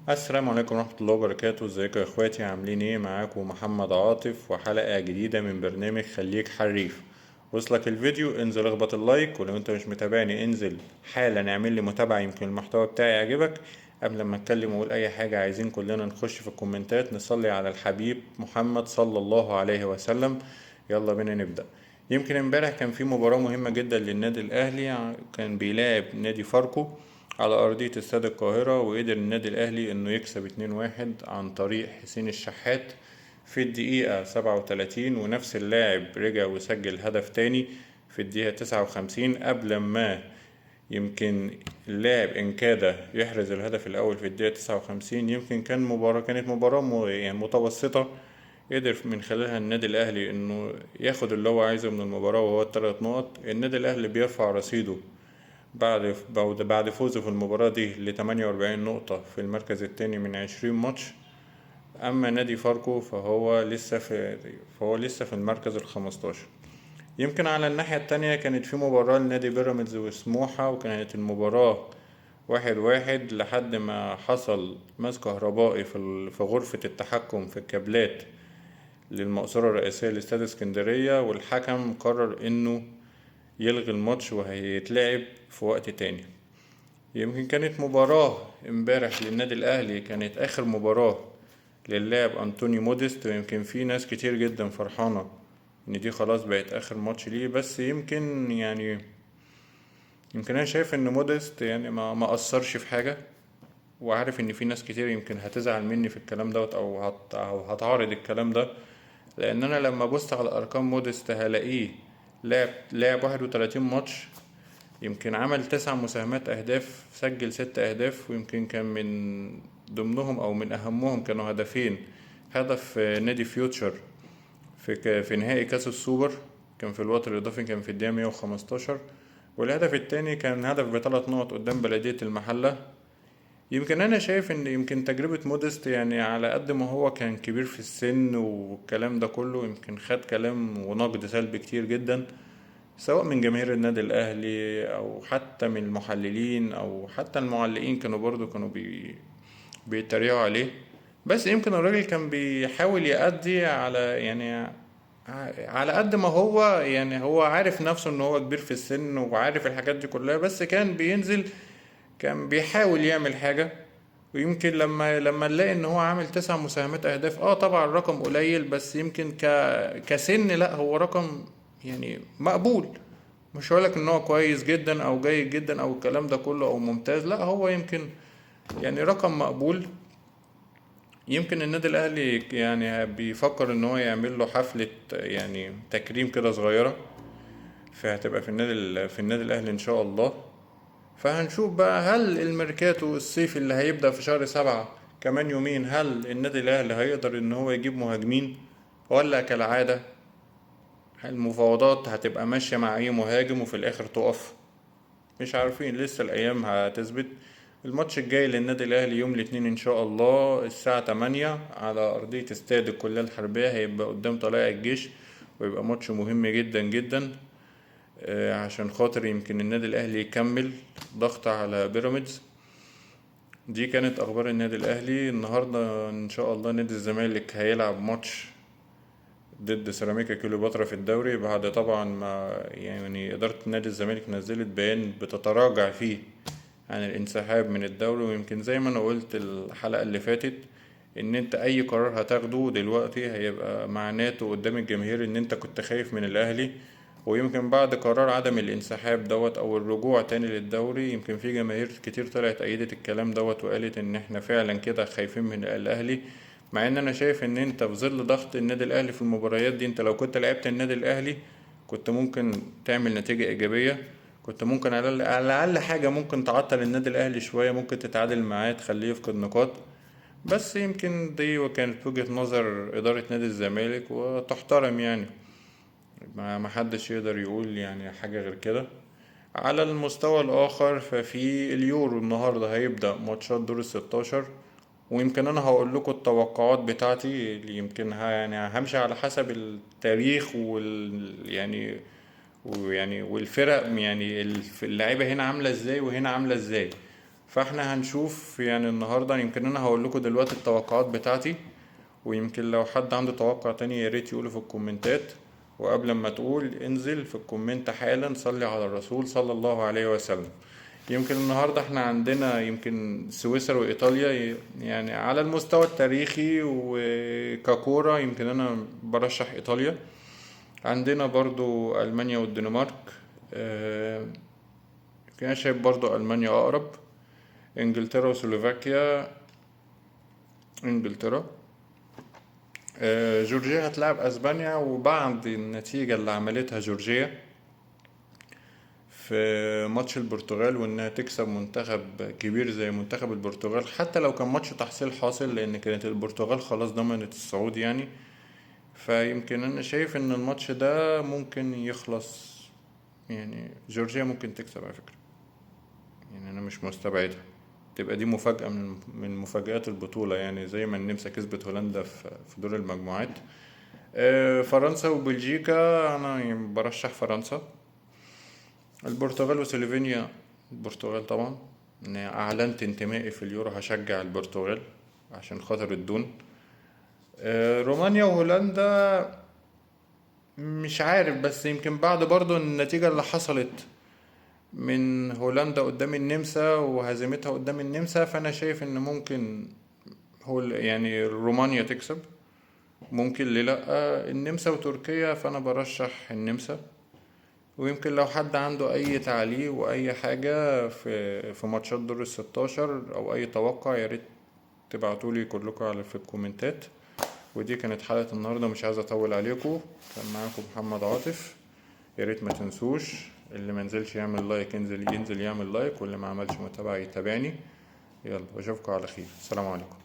السلام عليكم ورحمة الله وبركاته. ازيكم يا اخواتي؟ عاملين ايه؟ معاكم محمد عاطف وحلقة جديدة من برنامج خليك حريف. وصلك الفيديو انزل اخبط ال like، ولو انت مش متابعني انزل حالا اعمل لي متابعة، يمكن المحتوى بتاعي يعجبك. قبل ما اتكلم واقول اي حاجة عايزين كلنا نخش في الكومنتات نصلي على الحبيب محمد صلى الله عليه وسلم. يلا بينا نبدأ. يمكن امبارح كان في مباراة مهمة جدا للنادي الاهلي، كان بيلاعب نادي فاركو على أرضية استاد القاهرة، وقدر النادي الأهلي إنه يكسب 2-1 عن طريق حسين الشحات في الدقيقة 37، ونفس اللاعب رجع وسجل هدف تاني في الدقيقة 59 قبل ما يمكن اللاعب إنكادا يحرز الهدف الأول في الدقيقة 59. يمكن كانت مباراة يعني متوسطة، قدر من خلالها النادي الأهلي إنه ياخد اللي هو عايزه من المباراة وهو الثلاث نقط. النادي الأهلي بيرفع رصيده بعد فوزه في المباراة دي ل48 نقطة في المركز الثاني من 20 ماتش. أما نادي فاركو فهو لسه في المركز 15. يمكن على الناحية التانية كانت في مباراة لنادي بيراميدز وسموحة، وكانت المباراة 1-1 لحد ما حصل ماس كهربائي في غرفة التحكم في الكابلات للمقصورة الرئيسية لاستاد اسكندرية، والحكم قرر انه يلغي الماتش وهيتلعب في وقت تاني. يمكن كانت مباراة امبارح للنادي الاهلي كانت اخر مباراة للاعب انطوني موديست، ويمكن في ناس كتير جدا فرحانة ان دي خلاص بقت اخر ماتش ليه، بس يمكن انا شايف ان موديست يعني ما قصرش في حاجة، وعارف ان في ناس كتير يمكن هتزعل مني في الكلام دوت او هتعارض الكلام ده، لان انا لما ابص على ارقام موديست هلاقيه لعب 31 ماتش، يمكن عمل 9 مساهمات اهداف، سجل 6 اهداف، ويمكن كان من ضمنهم او من اهمهم كانوا هدفين، هدف نادي فيوتشر في نهائي كاس السوبر كان في الوقت الاضافي كان في الدقيقة 115، والهدف التاني كان هدف ب3 نقط قدام بلدية المحلة. يمكن انا شايف ان يمكن تجربة موديست يعني على قد ما هو كان كبير في السن والكلام ده كله، يمكن خد كلام ونقد سلبي كتير جدا سواء من جماهير النادي الاهلي او حتى من المحللين او حتى المعلقين، كانوا برضو بيتريقوا عليه، بس يمكن الراجل كان بيحاول يأدي على قد ما هو يعني هو عارف نفسه ان هو كبير في السن وعارف الحاجات دي كلها، بس كان بينزل كان بيحاول يعمل حاجة. ويمكن لما نلاقي ان هو عامل 9 مساهمات اهداف، طبعا الرقم قليل، بس يمكن كسن لا هو رقم يعني مقبول، مش هقولك ان هو كويس جدا او جيد جدا او الكلام ده كله او ممتاز، لا هو يمكن يعني رقم مقبول. يمكن النادي الاهلي يعني بيفكر ان هو يعمل له حفلة يعني تكريم كده صغيرة، فهتبقى في النادي الاهلي ان شاء الله. فهنشوف بقى هل الميركاتو الصيفي اللي هيبدأ في شهر 7 كمان يومين، هل النادي الاهلي هيقدر ان هو يجيب مهاجمين، ولا كالعادة المفاوضات هتبقى ماشية مع اي مهاجم وفي الاخر تقف؟ مش عارفين، لسه الايام هتثبت. الماتش الجاي للنادي الاهلي يوم الاثنين ان شاء الله الساعة 8 على ارضية استاد الكلية الحربية، هيبقى قدام طلائع الجيش، ويبقى ماتش مهم جدا جدا، عشان خاطر يمكن النادي الاهلي يكمل ضغط على بيراميدز. دي كانت اخبار النادي الاهلي. النهارده ان شاء الله نادي الزمالك هيلعب ماتش ضد سيراميكا كليوباترا في الدوري، بعد طبعا ما اداره نادي الزمالك نزلت بيان بتتراجع فيه عن الانسحاب من الدوري. ويمكن زي ما انا قلت الحلقه اللي فاتت ان انت اي قرار هتاخده دلوقتي هيبقى معناته قدام الجماهير ان انت كنت خايف من الاهلي، ويمكن بعد قرار عدم الانسحاب دوت او الرجوع تاني للدوري يمكن في جماهير كتير طلعت ايدت الكلام دوت وقالت ان احنا فعلا كده خايفين من الاهلي، مع ان انا شايف ان انت في ظل ضغط النادي الاهلي في المباريات دي انت لو كنت لعبت النادي الاهلي كنت ممكن تعمل نتيجة ايجابية، كنت ممكن على الاقل حاجة ممكن تعطل النادي الاهلي شوية، ممكن تتعادل معاه تخليه يفقد نقاط. بس يمكن دي وكانت وجهة نظر ادارة نادي الزمالك وتحترم، ما حدش يقدر يقول حاجة غير كده. على المستوى الآخر ففي اليورو النهاردة هيبدأ ماتشات دور الستاشر، ويمكن أنا هقول لكم التوقعات بتاعتي اللي يمكن همشي على حسب التاريخ والفرق، اللعيبة هنا عاملة ازاي وهنا عاملة ازاي. فاحنا هنشوف يعني النهاردة. يمكن انا هقول لكم دلوقتي التوقعات بتاعتي، ويمكن لو حد عنده توقع تاني يا ريت يقوله في الكومنتات. وقبل ما تقول انزل في ال comment حالا صلي على الرسول صلى الله عليه وسلم. يمكن النهاردة احنا عندنا يمكن سويسرا وإيطاليا، يعني على المستوى التاريخي وككورة يمكن أنا برشح إيطاليا. عندنا برضو ألمانيا والدنمارك، يمكن أنا شايف برضو ألمانيا أقرب. إنجلترا وسلوفاكيا، إنجلترا. جورجيا هتلعب أسبانيا، وبعد النتيجة اللي عملتها جورجيا في ماتش البرتغال وانها تكسب منتخب كبير زي منتخب البرتغال، حتى لو كان ماتش تحصيل حاصل لان كانت البرتغال خلاص ضمنت الصعود يعني. فيمكن انا شايف ان الماتش ده ممكن يخلص، يعني جورجيا ممكن تكسب على فكرة، يعني انا مش مستبعدها تبقى دي مفاجأة من مفاجآت البطولة، يعني زي ما النمسا كسبت هولندا في دور المجموعات. فرنسا وبلجيكا انا برشح فرنسا. البرتغال وسلوفينيا، البرتغال طبعا، انا اعلنت انتمائي في اليورو هشجع البرتغال عشان خاطر الدون. رومانيا وهولندا مش عارف، بس يمكن بعد برضو النتيجة اللي حصلت من هولندا قدام النمسا وهزيمتها قدام النمسا، فانا شايف ان ممكن يعني رومانيا تكسب، ممكن ليه لا. النمسا وتركيا فانا برشح النمسا. ويمكن لو حد عنده اي تعليق واي حاجة في ماتشات دور ال16 او اي توقع يا ريت تبعتولي كلكم على في الكومنتات. ودي كانت حلقة النهاردة، مش عايز اطول عليكم. كان معاكم محمد عاطف. يا ريت ما تنسوش اللي ما نزلش يعمل like ينزل يعمل like، واللي ما عملش متابعة يتابعني. يلا واشوفكم على خير، السلام عليكم.